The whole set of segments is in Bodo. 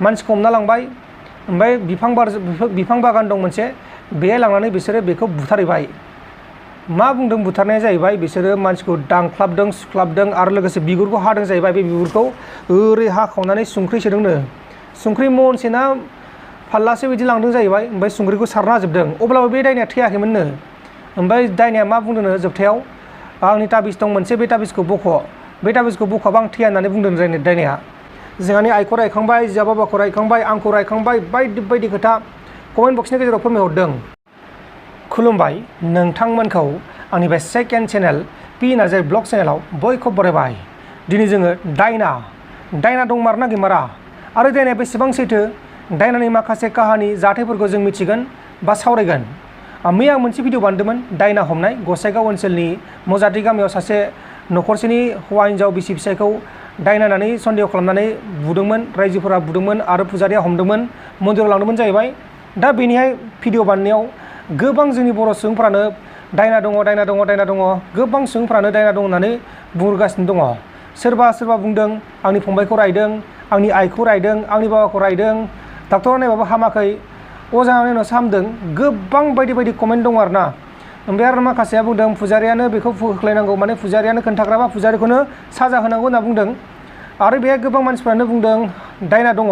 मानसिखौ हमना लांबाय ओमफ्राय बिफां बागान दं मोनसे बेहाय लांनानै बिसोरो बेखौ बुथारहैबाय। मा बुंदों बुथारनाया जाहैबाय बिसोरो मानसिखौ दांख्लाबदों सुख्लाबदों आरो लोगोसे बिगुरखौ हादों जाहैबाय। बे बिगुरखौ ओरै हाखावनानै संख्रि सोदोंनो, संख्रि महनसे ना फाल्लासे बिदि लांदों जाहैबाय। ओमफ्राय संख्रिखौ सारना होजोबदों। अब्लाबो बे दायनाया थैयाखैमोननो। ओमफ्राय दायनाया मा बुंदोंनो जोबथायाव, आंनि ताबिज दं मोनसे, बे ताबिजखौ बख', बे ताबिजखौ बख'बा आं थैया होननानै बुंदों दायनाया। जोंहानि आइखौ रायखांबाय, जिया बाबाखौ रायखांबाय, आंखौ रायखांबाय, बायदि बायदि खोथा कमेन्ट बक्सनि गेजेराव फोरमायहरदों। खुलुमबाय नोंथांमोनखौ आंनि बे second channel P Narzary blog चेनेलाव बयखौबो बरायबाय। दिनै जोङो दायना दंमारा गैमारा आरो दायनाया बेसेबां सैथो, दायनानि माखासे काहानि जाथायफोरखौ जों मिथिगोन बा सावरायगोन। मैया मोनसे भिडिअ बानायदोंमोन दायना हमनाय। गसाइगाव ओनसोलनि मजाथि गामियाव सासे न'खरसेनि हौवा हिन्जाव बिसि फिसायखौ दायनानै सन्देह खालामनानै बुदोंमोन, रायजोफोरा बुदोंमोन आरो फुजारिया हमदोंमोन, मन्दिराव लांदोंमोन जाहैबाय। दा बेनिहाय भिडिअ बानायनायाव गोबां जोंनि बर' सुबुंफ्रानो दायना दङ, गोबां सुबुंफ्रानो दायना दङ होननानै बुंगासिनो दङ। सोरबा बुंदों आंनि फंबायखौ रायदों, आंनि आइखौ रायदों, आंनि बाबाखौ रायदों, डाक्टरा नायबाबो हामाखै, अजा नायनायावसो हामदों। गोबां बायदि बायदि कमेन्ट दङ आरोना। ओमफ्राय आरो माखासेया बुंदों फुजारियानो बेखौ होख्लायनांगौ, माने फुजारियानो खोन्थाग्राबा फुजारिखौनो साजा होनांगौ होनना बुंदों। आरो बेहाय गोबां मानसिफ्रानो बुंदों दायना दङ,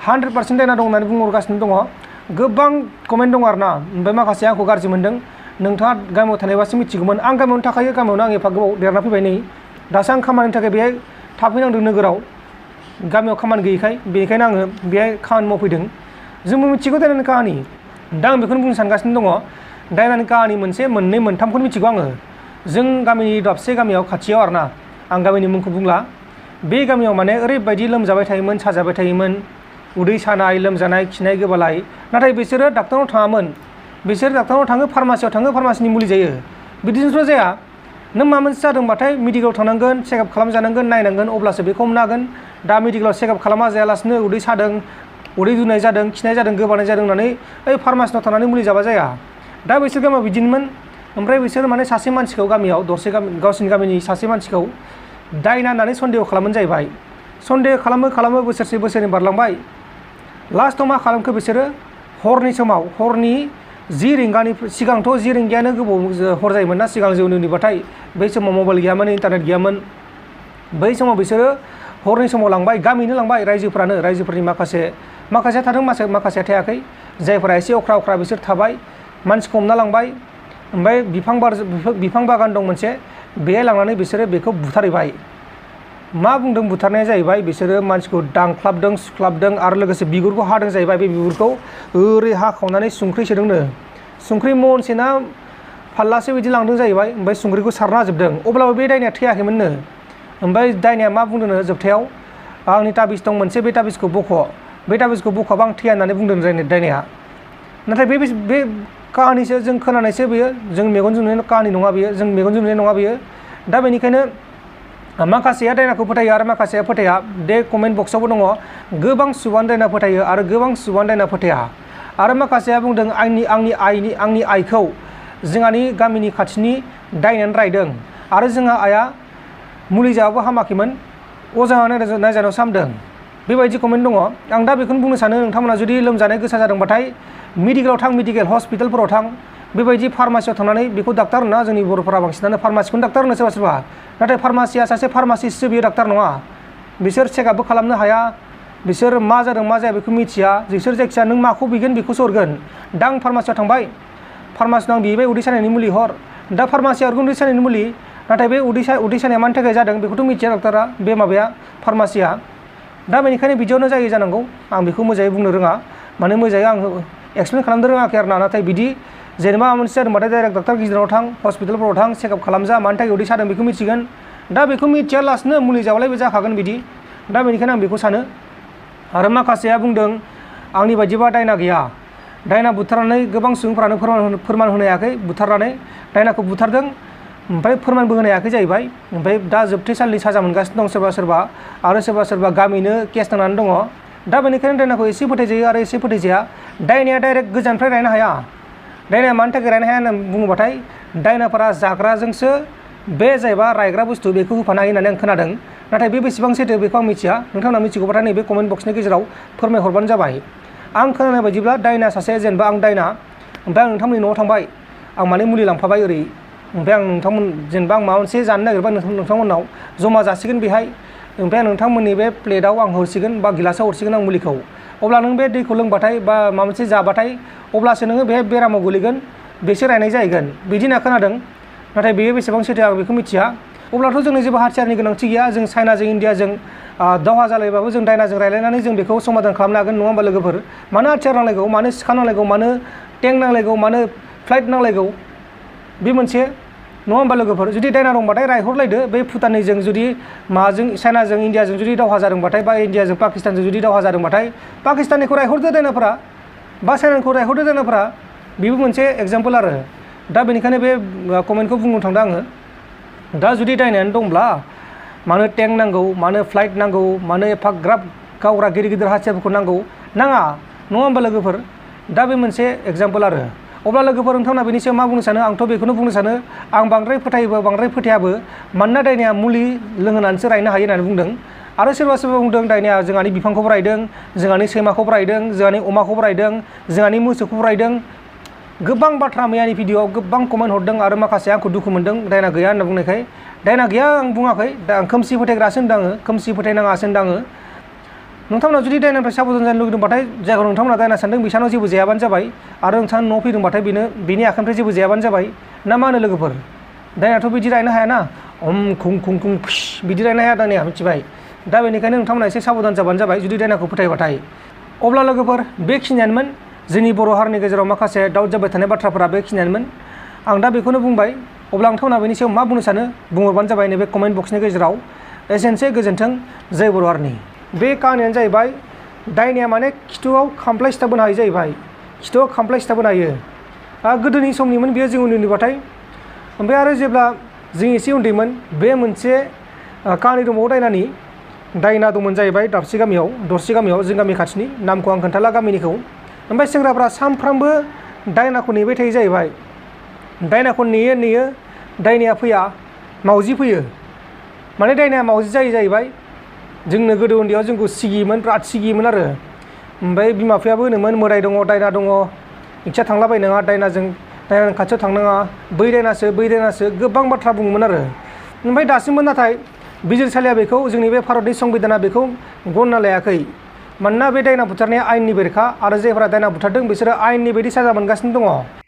100% दायना दं होननानै बुंहरगासिनो दङ। गोबां कमेन्ट दङ आरोना। ओमफ्राय माखासे आंखौ गाज्रि मोनदों, नोंथाङा गामियाव थानायबासो मिथिगौमोन। आं गामियावनो थाखायो, गामियावनो आं एफा गोबाव देरना फैबाय नै। दासो आं खामानिनि थाखाय बेहाय थाफैनांदों नोगोराव, गामियाव खामानि गैयैखाय, बेनिखायनो आङो बेहाय खामानि मावफैदों। जोंबो मिथिगौ दायनानि काहानि। दा आं बेखौनो बुंनो सानगासिनो दङ, दायनानि काहानि मोननै मोनथामखौनो मिथिगौ आङो। जों गामिनि दाबसे गामियाव खाथियाव आरोना, आं गामिनि मुंखौ बुंला, बे गामियाव माने ओरैबायदि लोमजाबाय थायोमोन, साजाबाय थायोमोन, उदै सानाय, लोमजानाय, खिनाय गोबालाय। नाथाय बिसोरो डाक्टारनाव थाङामोन, बिसोर डाक्टारनाव थाङो, फार्मासियाव थाङो, फार्मासिनि मुलि जायो। बिदिजोंथ' जाया। नों माबा मोनसे जादोंबाथाय मेडिकेलाव थांनांगोन, चेकआप खालामजानांगोन, नायनांगोन, अब्लासो बेखौ हमनो हागोन। दा मेडिकेलाव चेकआप खालामा जायालासिनो उदै सादों, उदै दुनाय जादों, खिनाय जादों, गोबानाय जादों होननानै ओइ फार्मासिनाव थांनानै मुलि जाबा जाया। दा बिसोर गामियाव बिदिनोमोन। ओमफ्राय बिसोर माने सासे मानसिखौ गामियाव गावसिनि गामिनि सासे मानसिखौ दायना होननानै सन्देह खालामोन जाहैबाय। सन्देह खालामो बोसोरसे बोसोरनै बारलांबाय। लास्टआव मा खालामखो बिसोरो, हरनि 10 रिंगानि सिगांथ' 10 रिंगायानो गोबाव हर जायोमोन ना सिगां जौ उन्दैबाथाय। बै समाव मबाइल गैयामोन, इन्टारनेट गैयामोन। बै समाव बिसोरो हरनि समाव लांबाय, गामिनो लांबाय, रायजोफोरनि माखासेया थादों, माखासेया थायाखै। जायफोरा एसे अख्रा बिसोर थाबाय, मानसिखौ हमना लांबाय। ओमफ्राय बिफां बागान दं मोनसे बेहाय लांनानै बिसोरो बेखौ बुथारहैबाय। मा बुंदों बुथारनाया जाहैबाय बिसोरो मानसिखौ दांख्लाबदों सुख्लाबदों आरो लोगोसे बिगुरखौ हादों जाहैबाय। बे बिगुरखौ ओरै हाखावनानै संख्रि सोदोंनो, संख्रि महनसे ना फाल्लासे बिदि लांदों जाहैबाय। ओमफ्राय संख्रिखौ सारना होजोबदों। अब्लाबो बे दायनाया थैयाखैमोननो। ओमफ्राय दायनाया मा बुंदोंनो जोबथायाव, आंनि ताबिज दं मोनसे, बे ताबिजखौ बख', बे ताबिजखौ बख'बा आं थैया होननानै बुंदों दायनाया। नाथाय बे काहानिसो जों खोनानायसो, बेयो जों मेगनजों नुनाय काहानि नङा, बेयो। दा बेनिखायनो माखासेया दायनाखौ फोथायो आरो माखासेया फोथाया। बे कमेन्ट बक्सआवबो दङ, गोबां सुबुङानो दायना फोथायो आरो गोबां सुबुङानो दायना फोथाया। आरो माखासेया बुंदों आंनि आइखौ जोंहानि गामिनि खाथिनि दायनायानो रायदों आरो जोंहा आइया मुलि जाबाबो हामाखैमोन, अजा नायजानायावसो हामदों। बेबायदि कमेन्ट दङ। आं दा बेखौनो बुंनो सानो, नोंथांमोना जुदि लोमजानाय गोसा जादोंबाथाय मेडिकेलाव थां, हस्पिटालफोराव थां। बेबायदि फार्मासियाव थांनानै बेखौ डाक्टार होना, जोंनि बर'फोरा बांसिनानो फार्मासिखौनो डाक्टार होनो सोरबा। नाथाय फार्मासिया सासे फार्मासिस्टसो, बियो डाक्टार नङा। बिसोर चेकआपबो खालामनो हाया, बिसोर मा जादों मा जाया बेखौ मिथिया। बिसोर जायखिजाया नों माखौ बिगोन बेखौसो हरगोन। दा आं फार्मासियाव थांबाय, फार्मासिनाव आं बिबाय उदै सानायनि मुलि हर। दा फार्मासिया हरगोन उदै सानायनि मुलि, नाथाय बे उदै सानाया मानि थाखाय जादों बेखौथ' मिथिया डाक्टारा, बे फार्मासिया। दा बेनिखायनो बिदियावनो जायो जानांगौ। आं बेखौ मोजाङै बुंनो रोङा, माने मोजाङै आं एक्सप्लेन खालामनो रोङाखै आरोना। नाथाय बिदि जेनेबा माबा मोनसे जादोंबाथाय डाइरेक्ट डाक्टार गिदिराव थां, हस्पिटालफोराव थां, चेकआप खालामजा, मानि थाखाय उदै सादों बेखौ मिथिगोन। दा बेखौ मिथियालासिनो मुलि जाबालाय बे जाखागोन बिदि। दा बेनिखायनो आं बेखौ सानो। आरो माखासेया बुंदों आंनि बायदिबा दायना गैया, दायना बुथारनानै गोबां सुबुंफ्रानो फोरमान होनो हायाखै, बुथारनानै दायनाखौ बुथारदों ओमफ्राय फोरमानबो होनो हायाखै जाहैबाय। ओमफ्राय दा जोबथेसालिनि साजा मोनगासिनो दं सोरबा आरो सोरबा गामिनो केस नांनानै दङ। दा बेनिखायनो दायनाखौ एसे फोथायजायो आरो एसे फोथायजाया। दायनाया डाइरेक्ट गोजाननिफ्राय रायनो हाया। दायनाया मानि थाखाय रायनो हाया होननानै बुङोबाथाय दायनाफोरा जाग्राजोंसो बे जायबा रायग्रा बुस्थु बेखौ होफानो हायो होननानै आं खोनादों। नाथाय बे बेसेबां सैथो बेखौ आं मिथिया। नोंथांमोना मिथिगौबाथाय नैबे कमेन्ट बक्सनि गेजेराव फोरमायहरबानो जाबाय। आं खोनानाय बायदिब्ला दायना सासे, जेनेबा आं दायना, ओमफ्राय आं नोंथांमोननि न'आव थांबाय, आं माने मुलि लांफाबाय ओरै, ओमफ्राय आं जेनेबा आं माबा मोनसे जानो नागिरबा नोंथांमोननाव जमा जासिगोन बेहाय, ओमफ्राय आं नोंथांमोननि बे प्लेटाव आं हरसिगोन बा गिलासाव हरसिगोन आं मुलिखौ। अब्ला नों बे दैखौ लोंबाथाय बा माबा मोनसे जाबाथाय अब्लासो नोङो बे बेरामाव गोलैगोन, बेसो रायनाय जाहैगोन बिदि होनना खोनादों। नाथाय बेयो बेसेबां सैथो आं बेखौ मिथिया। अब्लाथ' जोंनि जेबो हाथियारनि गोनांथि गैया। जों चाइनाजों इन्डियाजों दावहा जालायबाबो जों दायनाजों रायलायनानै जों बेखौ समाधान खालामनो हागोन, नङा होमबा लोगोफोर? मानो हाथियार नांलायगौ, मानो सिखा नांलायगौ, मानो टेंक नांलायगौ, मानो फ्लाइट नांलायगौ? बे मोनसे, नङा होमबा लोगोफोर? जुदि दायना दंबाथाय रायहरलायदो। बे भुटाननिजों जुदि माजों चाइनाजों इन्डियाजों जुदि दावहा जादोंबाथाय, बा इन्डियाजों पाकिस्तानजों जुदि दावहा जादोंबाथाय पाकिस्ताननिखौ रायहरदो दायनाफोरा, बा चाइनानिखौ रायहरदो दायनाफोरा। बेबो मोनसे एग्जाम्पल आरो। दा बेनिखायनो बे कमेन्टखौ बुंनो थांदों आङो। दा जुदि दायनायानो दंब्ला मानो टेंक नांगौ, मानो फ्लाइट नांगौ, मानो एफाग्राब गावग्रा गिदिर गिदिर हाथियारफोरखौ नांगौ? नाङा, नङा होमबा लोगोफोर? दा बे मोनसे एग्जाम्पल आरो। अब्ला लोगोफोर नोंथांमोना बेनि सायाव मा बुंनो सानो? आंथ' बेखौनो बुंनो सानो, आं बांद्राय फोथायोबो बांद्राय फोथायाबो। मानोना दायनाया मुलि लोंहोनानैसो रायनो हायो होननानै बुंदों। आरो सोरबा सोरबा बुंदों दायनाया जोंहानि बिफांखौबो रायदों, जोंहानि सैमाखौबो रायदों, जोंहानि अमाखौबो रायदों, जोंहानि मोसौखौबो रायदों। गोबां बाथ्रा मैयानि भिडिअआव गोबां कमेन्ट हरदों आरो माखासे आंखौ दुखु मोनदों दायना गैया होनना बुंनायखाय। दायना गैया आं बुङाखै, दा आं खोमसि फोथायग्रासो होनदों आङो, खोमसि फोथायनाङासो होनदों आङो। नोंथांमोना जुदि दायनानिफ्राय साबधान जानो लुगैदोंबाथाय, जायखौ नोंथांमोना दायना सानदों बिसानाव जेबो जायाबानो जाबाय। आरो नोंथांनि न'आव फैदोंबाथाय बेनि आखाइनिफ्राय जेबो जायाबानो जाबाय। ना मा होनो लोगोफोर? दायनायाथ' बिदि रायनो हायाना, खुं खुं खुं फिस बिदि रायनो हाया दायनाया, मिथिबाय? दा बेनिखायनो नोंथांमोना एसे साबधान जाबानो जाबाय जुदि दायनाखौ फोथायबाथाय। अब्ला लोगोफोर बेखिनियानोमोन जोंनि बर' हारिनि गेजेराव माखासे दाउट जाबाय थानाय बाथ्राफोरा बेखिनियानोमोन। आं दा बेखौनो बुंबाय। अब्ला नोंथांमोना बेनि सायाव मा बुंनो सानो बुंहरबानो जाबाय नैबे कमेन्ट बक्सनि गेजेराव। एसेनोसै, गोजोन्थों, जय बर' हारिनि। बे काहानियानो जाहैबाय दायनाया माने खिथुआव खामफ्लाय सिथाबहोनो हायो जाहैबाय, खिथुआव खामफ्लाय सिथाबहोनो हायो। गोदोनि समनिमोन बेयो जों उन्दै उन्दैबाथाय। ओमफ्राय आरो जेब्ला जों एसे उन्दैमोन, बे मोनसे काहानि दंबावो दायनानि। दायना दंमोन जाहैबाय दाबसे गामियाव, दरसे गामियाव, जों गामि खाथिनि, नामखौ आं खोन्थाला गामिनिखौ। ओमफ्राय सेंग्राफ्रा सानफ्रामबो दायनाखौ नेबाय थायो जाहैबाय। दायनाखौ नेयो नेयो, दायनाया फैया, मावजि फैयो। माने दायनाया मावजि जायो जाहैबाय। जोंनो गोदो उन्दैयाव जोंखौ सिगियोमोन, बिराद सिगियोमोन आरो। ओमफ्राय बिमा बिफायाबो होनोमोन मोदाय दङ, दायना दङ, इथिया थांलाबायनाङा, दायनानि खाथियाव थांनाङा, बै दायनासो गोबां बाथ्रा बुङोमोन आरो। ओमफ्राय दासिमबो नाथाय बिजिरसालिया बेखौ, जोंनि बे भारतनि संबिधाना बेखौ गनायना लायाखै। मानोना बे दायना बुथारनाया आयेननि बेरेखा, आरो जायफोरा दायना बुथारदों बिसोरो आयेननि बायदि साजा मोनगासिनो दङ।